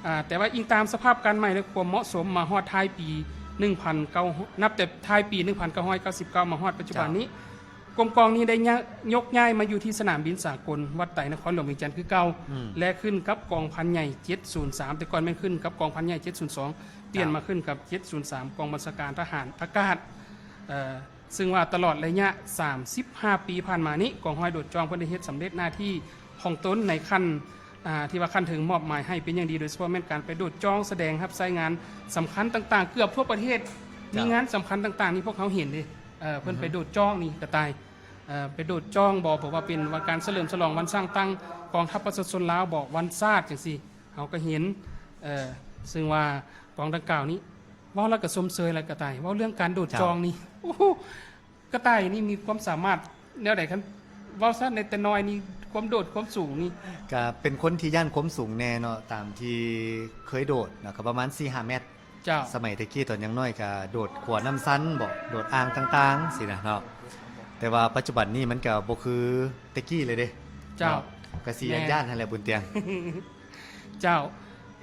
ອ່າ ແຕ່ວ່າອີງຕາມສະພາບການໃໝ ແລະ ຄວາມເໝາະສົມ ມາຮອດທ້າຍປີໜຶ່ງພັນເກົ້າ ນັບແຕ່ທ້າຍປີໜຶ່ງພັນເກົ້າຮ້ອຍເກົ້າສິບເກົ້າ ມາຮອດປັດຈຸບັນນີ້ ເຈົ້າ ກົມກອງນີ້ໄດ້ຍະ ຍົກຍ້າຍມາຢູ່ທີ່ສະໜາມບິນສາກົນວັດໄຕ ນະຄອນຫຼວງວຽງຈັນຄືເກົ່າ ອືມ ແລະ ຂຶ້ນກັບກອງພັນໃຫຍ່ເຈັດສູນສາມ ແຕ່ກ່ອນແມ່ນຂຶ້ນກັບກອງພັນໃຫຍ່ເຈັດສູນສອງ ປ່ຽນ ເຈົ້າ ມາຂຶ້ນກັບເຈັດສູນສາມ ກອງບັນຊາການທະຫານອາກາດ. ເອີ ຊຶ່ງວ່າຕະຫຼອດໄລຍະສາມສິບຫ້າປີຜ່ານມານີ້ ກອງຮ້ອຍໂດດຈ້ອງເພິ່ນໄດ້ເຮັດສຳເລັດໜ້າທີ່ຂອງຕົນໃນຂັ້ນ ອ່າ ທີ່ວ່າຂັ້ນເທິງມອບໝາຍໃຫ້ເປັນຢ່າງດີ ໂດຍສະເພາະແມ່ນການໄປໂດດຈ້ອງສະແດງຮັບໃຊ້ງານສຳຄັນຕ່າງໆ ເກືອບທົ່ວປະເທດ. ເຈົ້າ ມີງານສຳຄັນຕ່າງໆ ທີ່ພວກເຮົາເຫັນເດ້ ເອີ ເພິ່ນ ອືຮຶ ໄປໂດດຈ້ອງນີ້ກະຕ່າຍ ເອີ ໄປໂດດຈ້ອງບໍ ເພາະວ່າເປັນວັນ ການສະເຫຼີມສະຫຼອງວັນສ້າງຕັ້ງກອງທັບປະຊາຊົນລາວບໍ ວັນຊາດຈັ່ງຊີ້ ເຮົາກະເຫັນ. ເອີ ຊຶ່ງວ່າກອງດັ່ງກ່າວນີ້ ເວົ້າແລ້ວກະຊົມເຊີຍແລ້ວກະຕ່າຍ ເວົ້າເລື່ອງການໂດດ ເຈົ້າ ຈ້ອງນີ້ ໂອ້ໂຫ ກະຕ່າຍນີ້ມີຄວາມສາມາດແນວໃດ? ຄັນເວົ້າຊັ້ນ ໃນແຕ່ນ້ອຍນີ້ ຄວາມໂດດຄວາມສູງນີ້ ກະເປັນຄົນທີ່ຢ້ານຄວາມສູງແດ່ເນາະ ຕາມທີ່ເຄີຍໂດດເນາະ ກະປະມານສີ່ຫ້າແມັດ. ເຈົ້າ ສະໄໝແຕ່ກີ້ຕອນຍັງນ້ອຍກະໂດດຂົວນ້ຳຊັນບໍ ໂດດອ່າງຕ່າງໆຊີ້ນະເນາະ ແຕ່ວ່າປັດຈຸບັນນີ້ມັນກະບໍ່ຄືແຕ່ກີ້ເລີຍເດ້. ເຈົ້າ ເນາະ ກະຊິ ແມ່ນ ຢ້ານໆຫັ້ນແຫຼະ ບຸນຕຽງ. ເຈົ້າ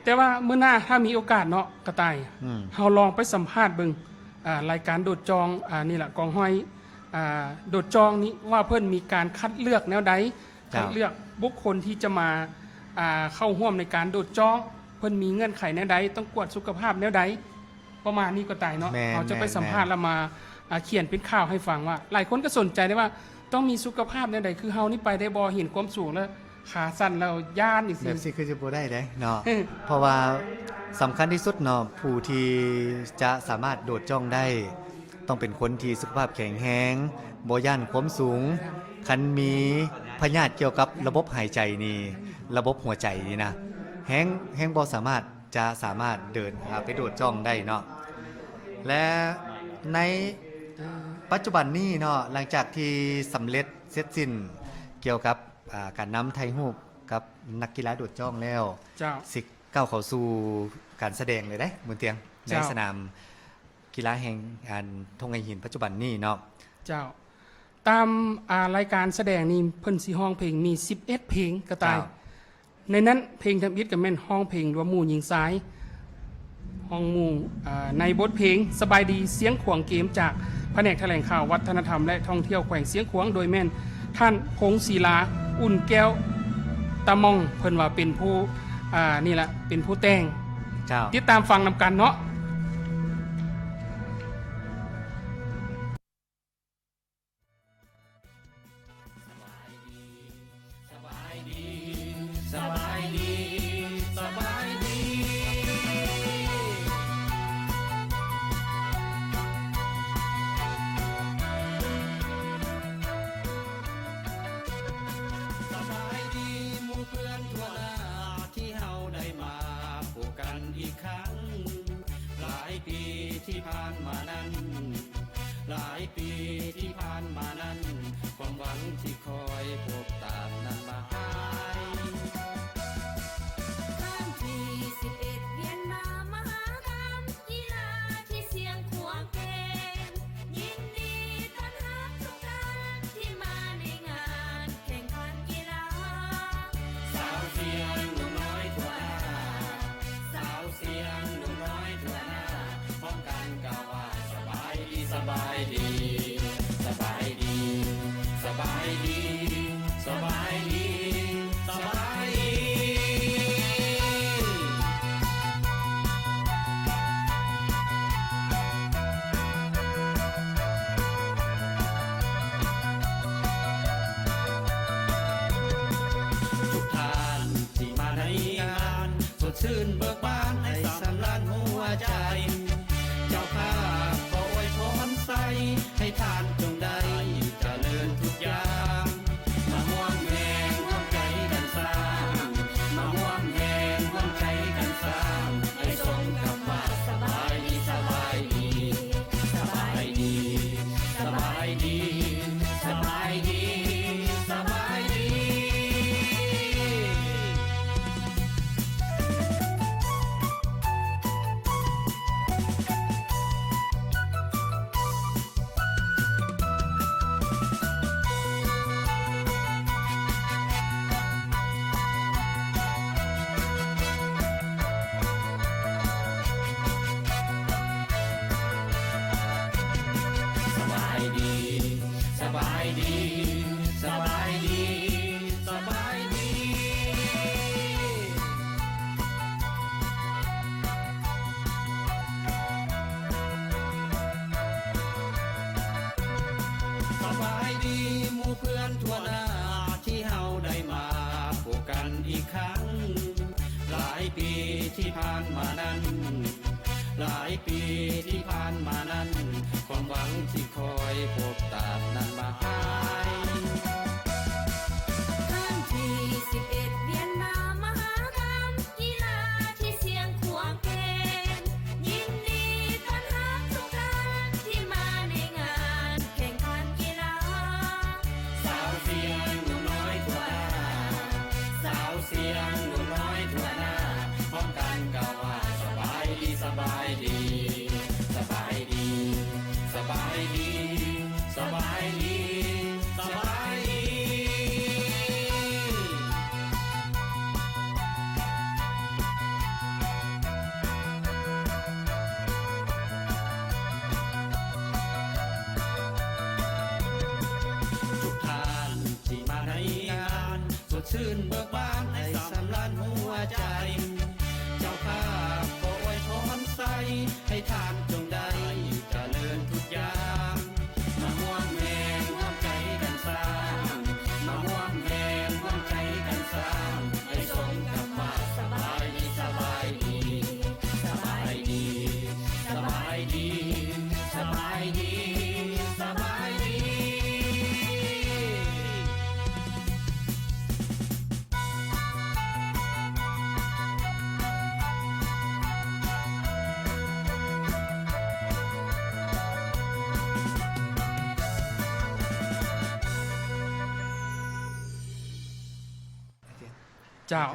ແຕ່ວ່າມື້ໜ້າຖ້າມີໂອກາດເນາະ ກະຕ່າຍ ອືມ ເຮົາລອງໄປສຳພາດເບິ່ງ ອ່າ ລາຍການໂດດຈ້ອງ ອ່າ ນີ້ລະ ກອງຮ້ອຍ ອ່າ ໂດດຈ້ອງນີ້ ວ່າເພິ່ນມີການຄັດເລືອກແນວໃດ ເຈົ້າ ຄັດເລືອກບຸກຄົນທີ່ຈະມາ ອ່າ ເຂົ້າຮ່ວມໃນການໂດດຈ້ອງ ເພິ່ນມີເງື່ອນໄຂແນວໃດ ຕ້ອງກວດສຸຂະພາບແນວໃດ ປະມານນີ້ກະຕ່າຍເນາະ. ແມ່ນ ເຮົາຈະໄປ ແມ່ນ ສຳພາດ ແມ່ນ ລະມາ ອ່າ ຂຽນເປັນຂ່າວໃຫ້ຟັງວ່າ ຫຼາຍຄົນກະສົນໃຈເດ້ວ່າ ຕ້ອງມີສຸຂະພາບແນວໃດ ຄືເຮົານີ້ໄປໄດ້ບໍ່ ເຫັນຄວາມສູງແລ້ວຂາສັ່ນແລ້ວຢ້ານຈັ່ງຊີ້ ແບບຊີ້ຄືຈະບໍ່ໄດ້ເດ້ເນາະ. ເພາະວ່າສຳຄັນທີ່ສຸດເນາະ ຜູ້ທີ່ຈະສາມາດໂດດຈ້ອງໄດ້ ຕ້ອງເປັນຄົນທີ່ສຸຂະພາບແຂງແຮງ ບໍ່ຢ້ານຄວາມສູງ. ຄັນມີພະຍາດກ່ຽວກັບລະບົບຫາຍໃຈນີ້ ລະບົບຫົວໃຈນີ້ນະ ແຮງ ແຮງບໍ່ສາມາດ ຈະສາມາດເດີນ ອ່າ ໄປໂດດຈ້ອງໄດ້ເນາະ. ແລະ ໃນປັດຈຸບັນນີ້ເນາະ ຫຼັງຈາກທີ່ສຳເລັດເສັດສິ້ນກ່ຽວກັບ ອ່າ ການນຳຖ່າຍຮູບກັບນັກກິລາໂດດຈ້ອງແລ້ວ ເຈົ້າ ຊິກ້າວເຂົ້າສູ່ການສະແດງເລີຍເດ້ ບຸນຕຽງ ໃນ ເຈົ້າ ສະໜາມກິລາແຫ່ງ ອັນ ທົ່ງໄຫຫີນປັດຈຸບັນນີ້ເນາະ. ເຈົ້າ ຕາມ ອ່າ ລາຍການສະແດງນີ້ ເພິ່ນຊິຮ້ອງເພງມີສິບເອັດເພງ ກະຕ່າຍ. ເຈົ້າ ໃນນັ້ນເພງທຳອິດກະແມ່ນຮ້ອງເພງລວມໝູ່ຍິງຊາຍ ຮ້ອງໝູ່ ອ່າ ໃນບົດເພງສະບາຍດີຊຽງຂວາງເກມ ຈາກພະແນກຖະແຫຼງຂ່າວ ວັດທະນະທຳ ແລະ ທ່ອງທ່ຽວແຂວງຊຽງຂວາງ ໂດຍແມ່ນທ່ານ ພົງສີລາ ອຸ່ນແກ້ວຕາມອງ ເພິ່ນວ່າເປັນຜູ້ ອ່າ ນີ້ລະ ເປັນຜູ້ແຕ່ງ. ເຈົ້າ ຕິດຕາມຟັງນຳກັນເນາະ. ສະບາຍດີ ສະບາຍດີ ສະບາຍດີ ສະບາຍດີ ສະບາຍດີໝູ່ເພື່ອນທົ່ວໜ້າ ທີ່ເຮົາໄດ້ມາພົບກັນອີກຄັ້ງ ຫຼາຍປີທີ່ຜ່ານມານັ້ນ ຫຼາຍປີທີ່ຜ່ານມານັ້ນ ຄວາມຫວັງທີ່ຄອຍພົບຕາມນັ້ນມາຫາຍ. ຄັ້ງທີສິບເອັດ ວຽນມາມະຫາກາ ສະບາຍດີ ສະບາຍດີ ສະບາຍດີ ສະບາຍດີ ສະບາຍດີ. ທຸກທ່ານທີ່ມາໃນງານ ສົດຊື່ນເບີກບານໃຫ້ສຳລານຫົວໃຈ. ເຈົ້າພາບຂໍອວຍພອນໃສ່ ໃຫ້ທ່ານຈົ່ງໄດ້ຈະເລີນທຸກຢ່າງ. ມາຮ່ວມແຮງຮ່ວມໃຈກັນສ້າງ ມາຮ່ວມແຮງຮ່ວມໃຈກັນສ້າງ ໃຫ້ສົມຄຳວ່າສະບາຍດີ ສະບາຍດີ ສະບາຍດີ ສະບາຍດີ ສະບາຍດີ ສະບາຍດີ. ສະບາຍດີ ສະບາຍດີ ສະບາຍດີ ສະບາຍດີ. ສະບາຍດີໝູ່ເພື່ອນທົ່ວໜ້າ ທີ່ເຮົາໄດ້ມາພົບກັນອີກຄັ້ງ. ຫຼາຍປີທີ່ຜ່ານມານັ້ນ ຫຼາຍປີທີ່ຜ່ານມານັ້ນ ຄວາມຫວັງທີ່ຄອຍພົບຕາມນັ້ນມາຫາຍ. ຄັ້ງທີສິບເອັດ ວຽນມາມະຫາກຳ ກິລາທີ່ຊຽງຂວາງເກມ ຍິນດີຕ້ອນຮັບທຸກທ່ານທີ່ມາໃນງານແຂ່ງຂັນກິລາ. ສາວຊຽງໜຸ່ມນ້ອຍທົ່ວໜ້າ ສາວຊຽງໜຸ່ມນ້ອຍທົ່ວໜ້າ ພ້ອມກັນກ່າວວ່າ ສະບາຍດີ ສະບາຍດີ ສະບາຍດີ ສະບາຍດີ ສະບາຍດີ ສະບາຍດີ. ທຸກທ່ານທີ່ມາໃນງານ ສົດຊື່ນເບີກບານໃຫ້ສຳລານຫົວໃຈ. ເຈົ້າພາບຂໍອວຍພອນໃສ່ ໃຫ້ທ່ານຈົ່ງໄດ້ຈະເລີນທຸກຢ່າງ. ມາຮ່ວມແຮງຮ່ວມໃຈກັນສ້າງ ມາຮ່ວມແຮງຮ່ວມໃຈກັນສ້າງ ໃຫ້ສົມຄຳວ່າສະບາຍດີ ສະບາຍດີ ສະບາຍດີ ສະບາຍດີ ສະບາຍດີ ສະບາຍດີ. ເຈົ້າ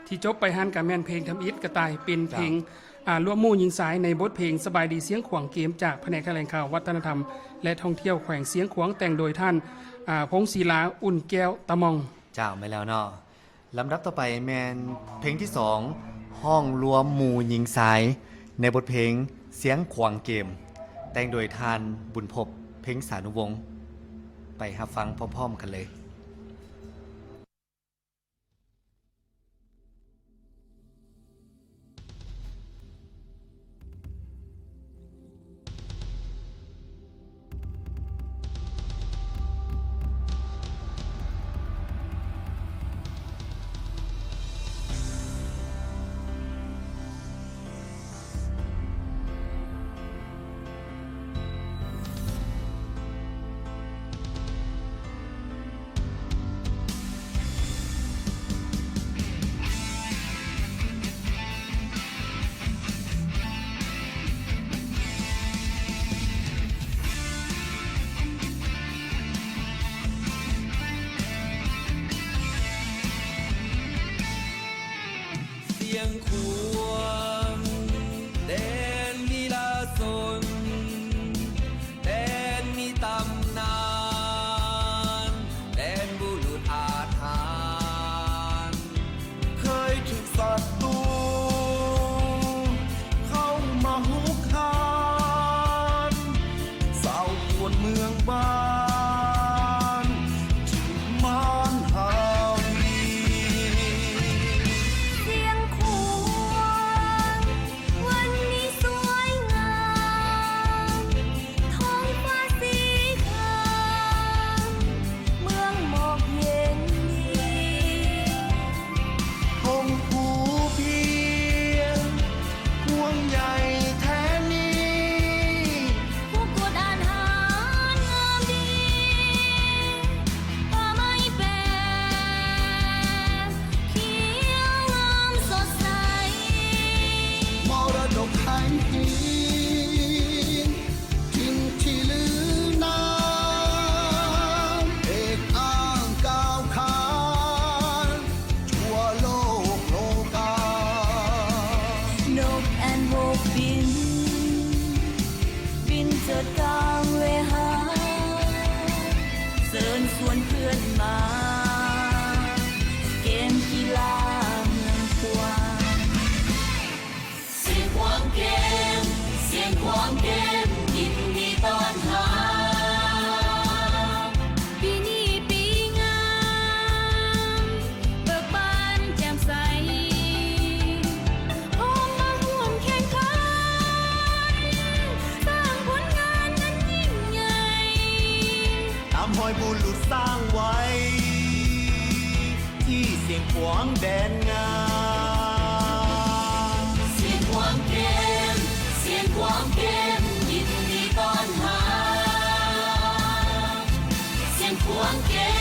ທີ່ຈົບໄປຫັ້ນກະແມ່ນເພງທຳອິດກະຕ່າຍ ເປັນເພງ ເຈົ້າ ອາ ລວມໝູ່ຍິງຊາຍໃນບົດເພງສະບາຍດີຊຽງຂວາງເກມ ຈາກພະແນກຖະແຫຼງຂ່າວ ວັດທະນະທຳ ແລະ ທ່ອງທ່ຽວແຂວງຊຽງຂວາງ ແຕ່ງໂດຍທ່ານ ອາ ພົງສີລາ ອຸ່ນແກ້ວຕາມອງ. ເຈົ້າ ແມ່ນແລ້ວເນາະ. ລຳດັບຕໍ່ໄປແມ່ນເພງທີສອງ ຮ້ອງລວມໝູ່ຍິງຊາຍ ໃນບົດເພງຊຽງຂວາງເກມ ແຕ່ງໂດຍທ່ານ ບຸນພົບ ເພັງສານຸວົງ. ໄປຮັບຟັງພ້ອມໆກັນເລີຍ. บ้านที่มันหาวี เสียงขวาง วันนี้สวยงาม ท้องฟ้าสีคราม เมืองหมอกเย็นดี ทงภูเพียง กว้างใหญ่แท้นี้ ภูกุดอาหารงามดี ป่าไม้แปรเขียวงามสดใส มรดกไทย ถิ่นที่ลือนาม เอกอ้างก้าวขาน ทั่วโลกโลกา นกแอ่นโบกบิน บินเจิดกลางเวหา เชิญชวนเพื่อนมา เกมกีฬาเมืองกวาง เสียงขวางเกม เสียงขวางเกม ยินดีต้อนรับ ปีนี้ปีงาม เบิกบานแจ่มใส พร้อมมาร่วมแข่งขัน สร้างผลงานอันยิ่งใหญ่ ตามฮอยบุรุษสร้างไว้ ที่เสียงขวางแดนงาม เสียงขวางเกม เสียงขวางเกม ยินดีต้อนรับ เสียงขวางเกม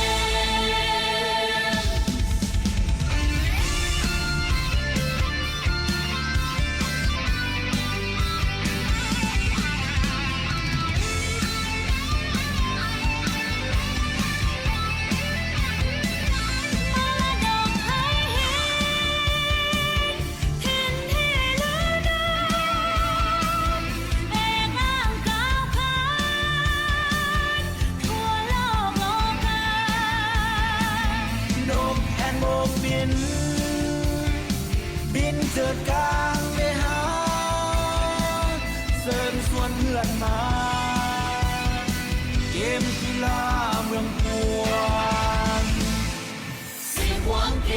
มรดกไทยแห่ง ถิ่นที่ลือนาม เอกอ้างก้าวขาน ทั่วโลกโลกา นกแอ่นโบกบิน บินเจิดกลางเวหา เชิญชวนเพื่อนมา เกมกีฬาเมืองกวาง เสียงขวางเก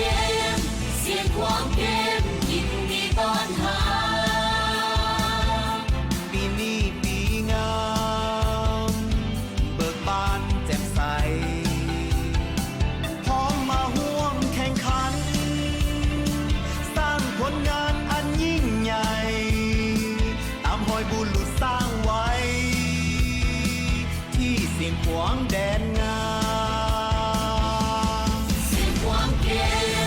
ม เสียงขวางเกม ยินดีต้อนรับ ปีนี้ปีงาม เบิกบานแจ่มใส พร้อมมาร่วมแข่งขัน สร้างผลงานอันยิ่งใหญ่ ตามฮอยบุรุษสร้างไว้ ที่เสียงขวางแดนงาม เสียงขวางเก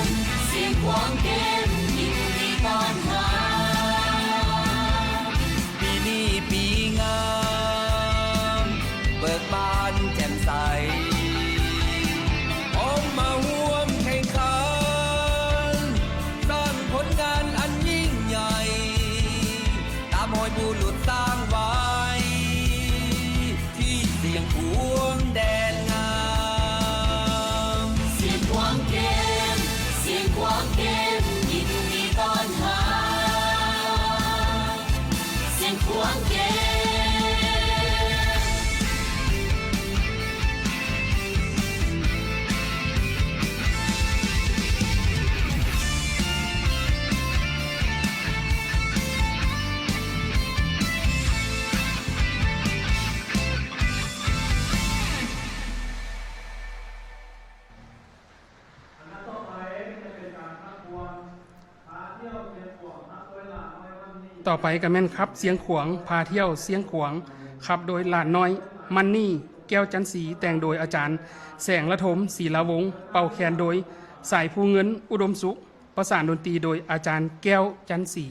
ม เสียงขวางเกม ยินดีต้อนรับ ปีนี้ปีงาม เบิกบานแจ่มใส พร้อมมาร่วมแข่งขัน สร้างผลงานอันยิ่งใหญ่ ตามฮอยบุรุษสร้างไว้ ที่เสียงขวางแดนงาม เสียงขวางเกม เสียงขวางเกม ยินดีต้อนรับ เสียงขวางเกม ຕໍ່ໄປກໍແມ່ນຂັບຊຽງຂວາງ ພາທ່ຽວຊຽງຂວາງ ຂັບໂດຍຫຼານນ້ອຍ ມັນນີ ແກ້ວຈັນສີ ແຕ່ງໂດຍອາຈານ ແສງລະທົມ ສີລາວົງ ເປົ່າແຄນໂດຍ ສາຍພູເງິນ ອຸດົມສຸກ ປະສານດົນຕີໂດຍອາຈານ ແກ້ວຈັນສີ.